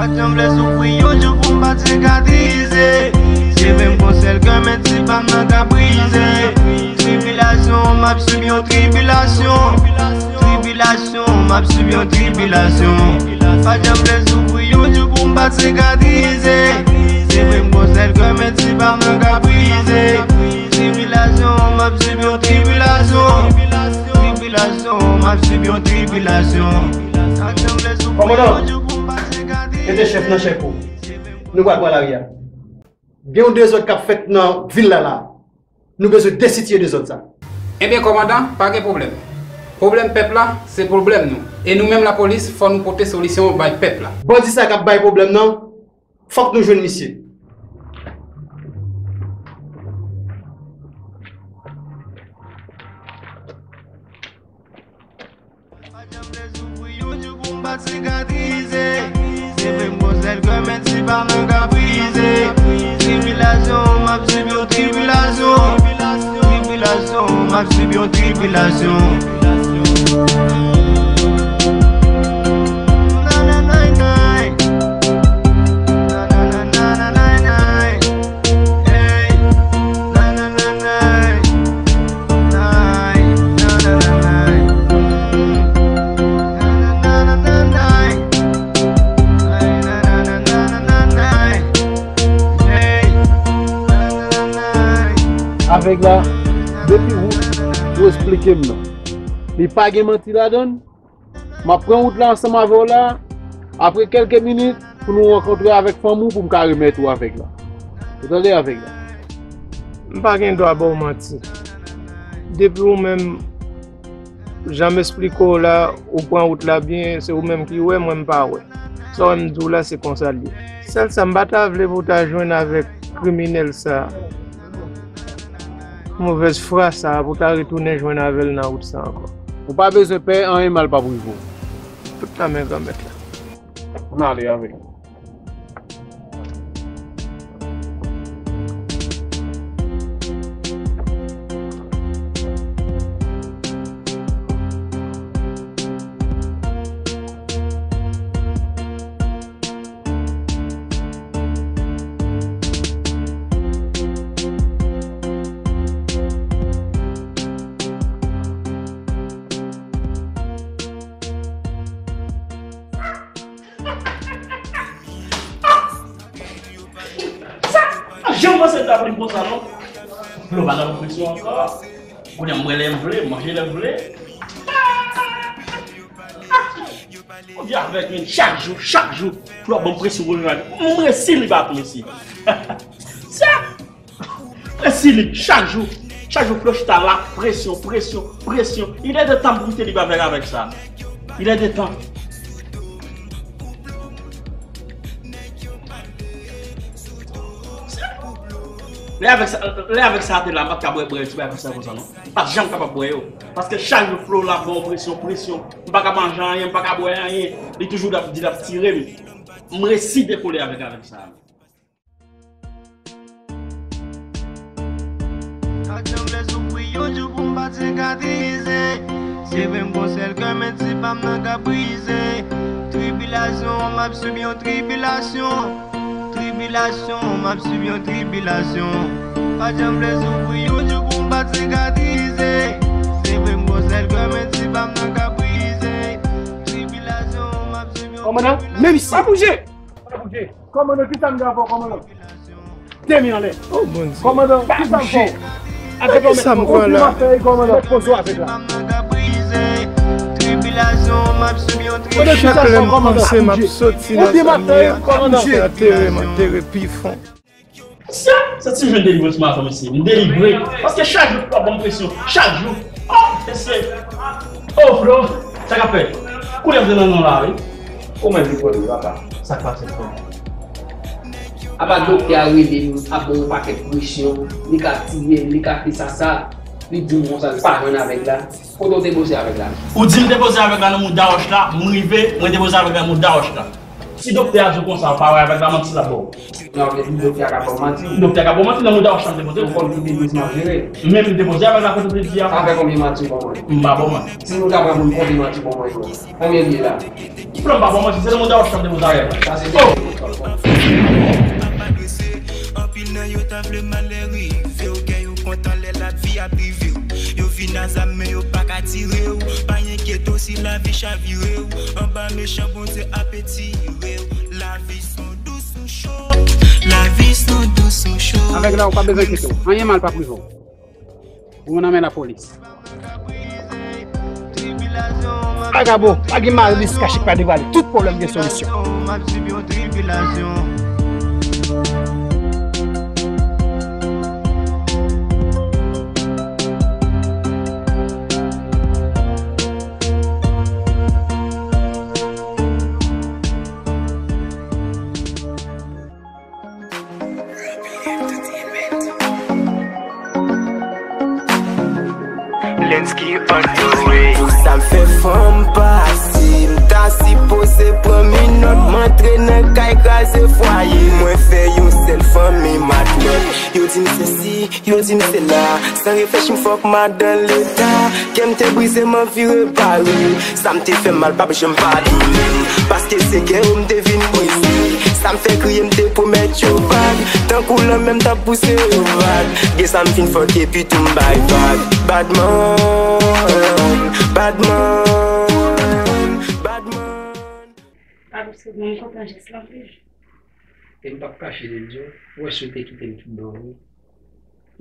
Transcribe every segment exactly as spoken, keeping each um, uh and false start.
Pa t janm vle soufri yon jou pou m pa t sikatrize. Se vre m gon sèl kè, men ti pa m nan ka brize. Tribilasyon, m ap sib yon tribilasyon. Tribilasyon, m ap sib yon tribilasyon. Pa t janm vle soufri yon jou pou m pa t sikatrize. Se vre m gon sèl kè, men ti pa m nan ka brize. Tribilasyon, m ap sib yon tribilasyon. Tribilasyon, m ap sib yon tribilasyon. Pa t janm vle soufri yon jou pou m pa t sikatrize. Mete chèf nan chèf ou. Nou pral pran lari a. Gen yon dezòd k ap fèt nan vil la la. Nou bezwen desitye dezòd sa. Ebyen, kòmandan, pa gen pwoblèm. Pwoblèm pèp la, se pwoblèm nou. E nou menm lapolis, fò nou pote solisyon bay pèp la. Bandi sa k ap bay pwoblèm nan, fòk nou jwenn misye. Pa janm vle soufri yon jou pou m pa t sikatrize. Se vre m gon sèl kè, men ti pa m nan ka brize. Tribilasyon, m ap sib yon tribilasyon. Tribilasyon, m ap sib yon tribilasyon. Nananay, nay. Nananay, nay. Hey, nananay. Avèg la, depi ou, ou esplike m non. Li pa gen manti ladan l. M ap pran wout la ansanm avè w la. Apre kèlke minit, pou nou rankontre avèk fanmi w, pou m ka remèt ou avèg la. Ou tande avèg la? M pa gen dwa ba w manti. Depi ou menm, jan m esplike w la, ou pran wout la byen, se ou menm ki wè, mwen m pa wè. Sa w wè m di w la, se konsa l ye. Sèl sa, m pa ta vle pou w ta jwenn avèk kriminèl sa. Movèz fwa sa pou ta retounen jwenn avè l nan wout sa ankò. Ou pa bezwen pè, anyen mal p ap rive w. Tout nan men Granmèt la. Ann ale avè l. Sa, pa janm panse m t ap li konsa non. Flo pa nan presyon ankò. Kounye a m bwè lè m vle, m manje lè m vle. Bondye avèk mwen chak jou, chak jou. Flo ap ban m presyon pou l. M resi, li pa ap resi. Sa, resi li chak jou. Chak jou Flo chita la, presyon, presyon, presyon. Il est de temps pou te li pa avèk, avèk sa. Il est de temps. Lè avèk sa, lè avèk sa te la, m pa t ka bwè, bwè ti bagay konsa, konsa non. M pa t janm kapab bwè yo. Paske chak jou Flo la ban m presyon, presyon. M pa ka manje anyen, m pa ka bwè anyen. Li toujou ap di l ap tire m. M resi dekole avèk, avèk sa. Pa t janm vle soufri yon jou pou m pa t sikatrize. Se vre m gon sèl kè, men ti pa m nan ka brize. Tribilasyon, m ap sib yon tribilasyon. Tribilasyon, m ap sib yon tribilasyon. Pa t janm vle soufri yon jou pou m pa t sikatrize. Se vre m gon sèl kè, men ti pa m nan ka brize. Tribilasyon, m ap sib yon tribilasyon. Kòmandan, menm isi. Pa bouje! Pa bouje! Kòmandan, kisa m gen avè w, kòmandan? Te men anlè. Oh, Bondye. Kòmandan, kisa m fè w? Avèk yon mèt pozo. Ou di m ap fè, kòmandan, mèt pozo avèk la. Kòmandan, kisa m fè w, kòmandan? Pa bouje. Ou di m ap fè, kòmandan. Antere m, antere pi fon. Sa, se ti jwenn delivrans maten, mesye. M delivre. Paske chak jou, w ap ban m presyon. Chak jou. Oh, mesye. Oh, Flo. Sa k ap fèt? Koulè m te nan non la, wi. Ou menm ki pwòl wi, papa. Sa k pase, frè? Apa doktè a rele m, ap ban m yon pakèt presyon. Li ka tiye m, li ka fè sa, sa. Li di m konsa, li pa jwenn avèg la. Kote w te boze avèg la? Ou di m te boze avèg la nan mouda wòch la, m rive, mwen te boze avèg la nan mouda wòch la. Si doktè a di w konsa, ou pa wè avèk la manti l ap ba w. Non, men doktè a ka ba w manti. Doktè a ka ba w manti, nan mouda w ap chanm depoze. Ou konn ki depoze m ap jere. Menm depoze avèk la kote w te di a. Sa fè konbyen manti w ban mwen? M pa ba w manti. Si nou ta pran pou n konbyen manti w ban mwen yo. Konbyen l ye la? Flanm pa ba w manti, se nan mouda w ap chanm depoze avèk la. Sa se. Oh! Anpil nan yo ta vle malè rive w, kè yo kontan lè lavi ap rive w. Yo vin a zam men yo pa ka tire w. Pa enkyete w si lavi chavire w. Anba mechan Bondye ap etire w. Lavi son dous ou cho. Lavi son dous ou cho. Avèk la, ou pa bezwen enkyete w. Anyen mal p ap rive w. Ou nan men lapolis. Vagabon, pa gen malis kache k pa devwale. Tout pwoblèm gen solisyon. Lensky on the way. Sa m fè fanm pase, m ta sipoze pran minòt, m antre nan kay kraze fwaye. Mwen fè yon sèl fanmi matlòt. Yo di m sesi, yo di m sela. San reflechi m fòk m al dan leta. Kè m te brize, m anvi repare. Sa m te fè mal p ap janm padone m. Paske se kè yo m te vin brize. Sa m fè kriye, m te pwomèt yo vag. Tankou lanmè m t ap pouse yo vag. Gen sa m fin fòk epi tou m bay vag. Badman, badman, badman. Pablo Segman, m kontan jès la anpil. E m p ap kache de di w, ou wè si w te kite m tout bon wi.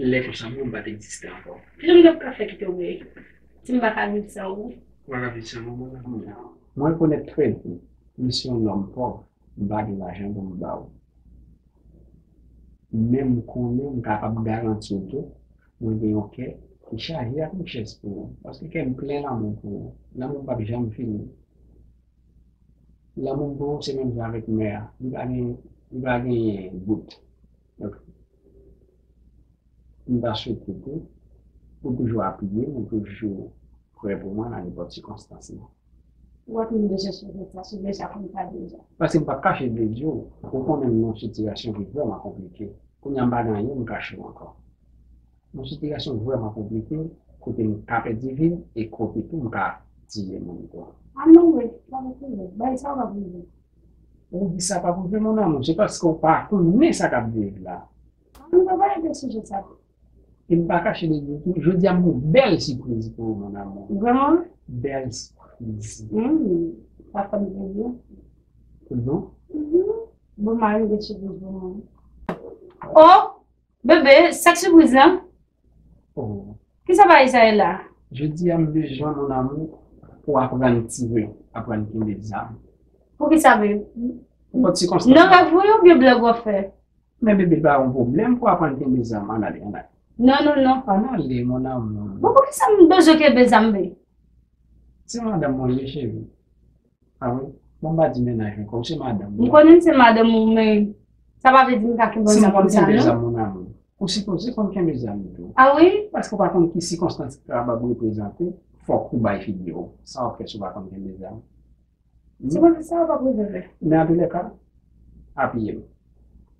Lè konsa mwen m pa t egziste ankò. Kijan m t ap ka fè kite w wi? Si m pa ka viv san ou. Ou pa ka viv san mwen, mwen menm? Non. Mwen rekonèt trè byen, misyon nonm pòv, m pa gen lajan pou m ba w. Men m konnen m kapab garanti w tou, mwen gen yon kè ki chaje ak richès pou ou. Paske kè m plen lanmou pou ou. Lanmou m p ap janm fini. Lanmou m pou ou se menm jan avèk mè a. Li pa gen, li pa genyen bout. Donk, m ta swete tou, ou toujou apiye m, ou toujou prè pou mwen nan nenpòt sikonstans lan. Ou ap vin bezwen sou wout la, sou deja konn pa deja. Paske m p ap kache de di w, ou konnen m nan yon sitiyasyon ki vrèman konplike. Kounye a m pa gen anyen m kache w ankò. Yon sitiyasyon vrèman konplike, kote m ka pèdi vi m e kote tou m ka tiye moun tou. A non, wi, pa pou rive. Bagay sa yo pa pou rive. Ou di sa pa pou rive, mon amour, se paske ou pa konnen sa k ap viv la. A nou pa pale de sijè sa tou. E m pa kache de di w tou, jodi a m gen yon bèl sipriz pou ou, mon amour. Vrèman? Bèl sipriz. Hmm, sa fè m plezi. Tout bon? Mhm. Bon, mari m gen sipriz pou mwen. Oh! Bebe, sa k sipriz lan? Oh. Kisa bagay sa ye la? Jodi a m bezwen, mon amour, pou aprann tire, aprann kenbe zam. Poukisa, bebe? Nenpòt sikonstans. Nan rèv ou ye oubyen blòg w ap fè? Men bebe, pa yon pwoblèm pou aprann kenbe zam. Ann ale, ann ale. Non, non, non. Ann ale, mon amour. Bon, poukisa m bezwen kenbe zam, bebe? Se madanm mwen ye, cheri. A wi? Bon, m pa di mennaj mwen, kòm se madanm mwen. M konnen se madanm ou, men sa pa vle di m ka kenbe zam konsa, non. Si m konn kenbe zam, mon amour, ou sipoze konn kenbe zam tou. A wi? Paske w pa konn ki sikonstans ki kapab reprezante, fòk ou bay figi w. Sa w ap fè si w pa konn kenbe zam? Hmm? Se konsa sa w ap rezoud. Men antoulèka, apiye m.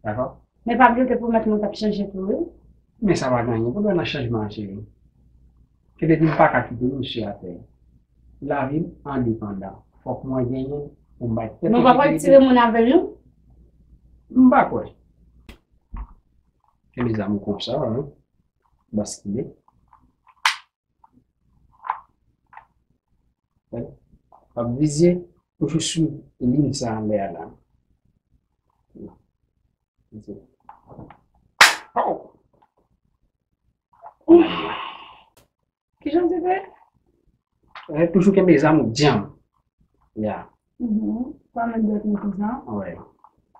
Dakò? Men pa bliye w te pwomèt mwen w t ap chanje tou, wi. Men sa pa gen anyen pou wè nan chanjman an, cheri. Ke depi m pa ka kite misye atè. Lavi m andepandan. Fòk mwen genyen pou m bay tèt mwen sekirite. Men w pa pral tire moun avè l, non? M pa kwè. Kenbe zam ou konsa, wi. Baskile. W ap vize toujou sou liy sa anlè a la. Kijan w te fè? Eh, toujou kenbe zam ou djanm. Ya. Mhm. Pa met dwèt mwen konsa. Wè.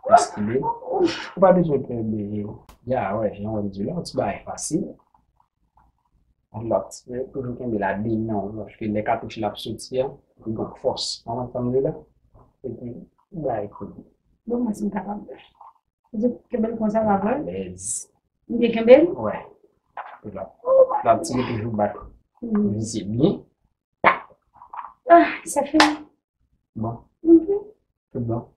Paske ou pa bezwen pè de, ya, wè, jan w di la, yon ti bagay fasil. Lòt, toujou kenbe la de men w, paske lè katouch la ap soti a, li gen fòs. Ou konprann sa m di la? Epi, bay kou. Bon, mwen si m kapab. Ou di kenbe l konsa, pa vre? Alèz. M byen kenbe l? Wè. L ap, l ap tire toujou bat. Mhm. Vize byen. Ah, sa fini. Bon. Mhm. Tout bon.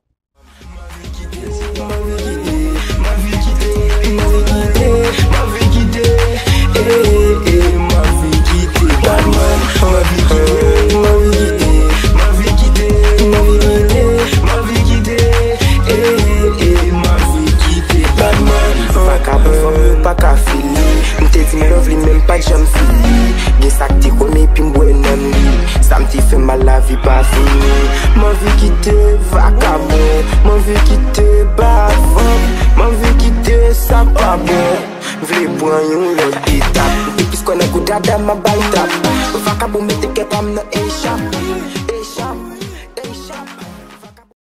Pa t janm fini. Gen sa k te kòm epi m bwè nanm li. Sa m te fè mal, lavi pa fini. M anvi kite vakabon, m anvi kite bavant, m anvi kite sa k pa bon. M vle pran yon lòt etap. M te plis kwè nan kou dada m ap bay tap. Vakabon mete kè pa m nan echap.